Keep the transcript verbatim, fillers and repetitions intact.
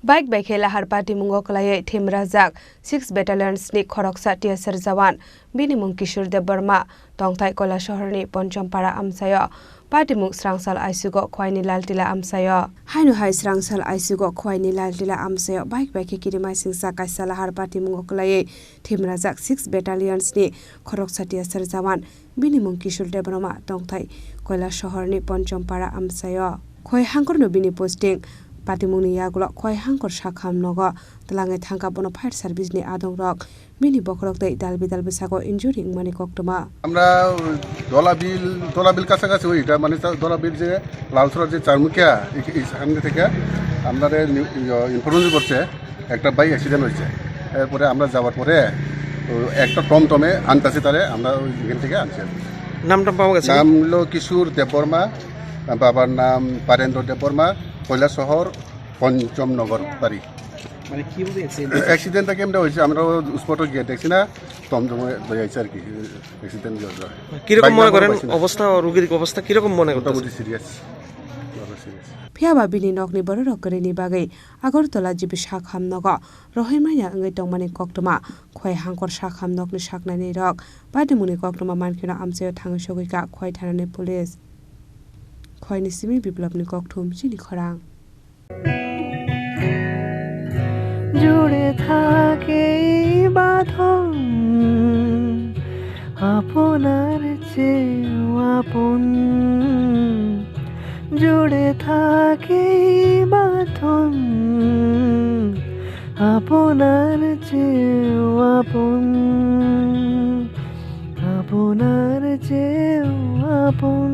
Bike bai khe Lahar patimungo kwlaiwi thimrajak six Battalions ni khoroksa T S R jawan, bini mung Kishore Debbarma, tongthai Koilasohor ni Ponchompara amchaio patimung srangsal aisugo Khwaini Laltila amchaio. Haino hai srangsal aisugo Khwaini Laltila amchaio bike bai khe kirimasingcha kaisa Lahar patimungo kwlaiwi thimrajak six Battalions ni khoroksa T S R jawan, bini mung Kishore Debbarma, tongthai Koilasohor ni Ponchompara amchaio. Khwai hangkorno bini posting. Patimungni yagulo Khwai hangkor sakham nogo twlangwi thangkha bono fire service ni adongrok. Bini bokhorok tei dalbi dalbi sago injury wngmani koktwma. আমরা দোলাবিল, দোলাবিল কাছাকাছি ওই, এটা মানে তা-, দোলাবিল যে লালসরা যে চারমুখিয়া, এই, এই সামনে থেকে আমাদের নি-, ইয়ে, ইনফরমেশন করছে একটা বাইক অ্যাক্সিডেন্ট হয়েছে। এরপরে আমরা যাওয়ার পরে ও একটা টমটমে আনতাছি তারে, আমরা ওই এখান থেকে আনছি আর কি। নামটা পাওয়া গেছে? নাম হলো কিশোর দেববর্মা, বাবার নাম পারেন্দ্র দেববর্মা, কৈলাসহর পঞ্চমনগর বাড়ি। মানে কিভাবে অ্যাক্সিডেন্ট? অ্যাক্সিডেন্টটা কেমনে হয়েছে, আমরা স্পটে গিয়ে দেখছি না, টমটমে লই আইছে আর কি, অ্যাক্সিডেন্ট হয়েছে। কিরকম বাইক মনে নাম্বার করেন পাইছি না। অবস্থা, রোগীর অবস্থা কিরকম মনে করতেছেন? মোটামুটি সিরিয়াস, ভালো serious. Phiya ba bini nokni bororok kwrwini bagwi Agartala G B sakham nogo rohormaya wngwi tongmani koktwma. Khwai hangkor sakham nokni saknani rok patimungni koktwma mankheno amchaio thangwi sogwi kha Khwai thanani police. Khwaini simi Biplopni kokthum chini khorang. জুড়ে থাকে এই বাঁধন আপনার চেয়েও আপন। জুড়ে থাকে এই বাঁধন আপনার চেয়েও আপন, আপনার চেয়েও আপন।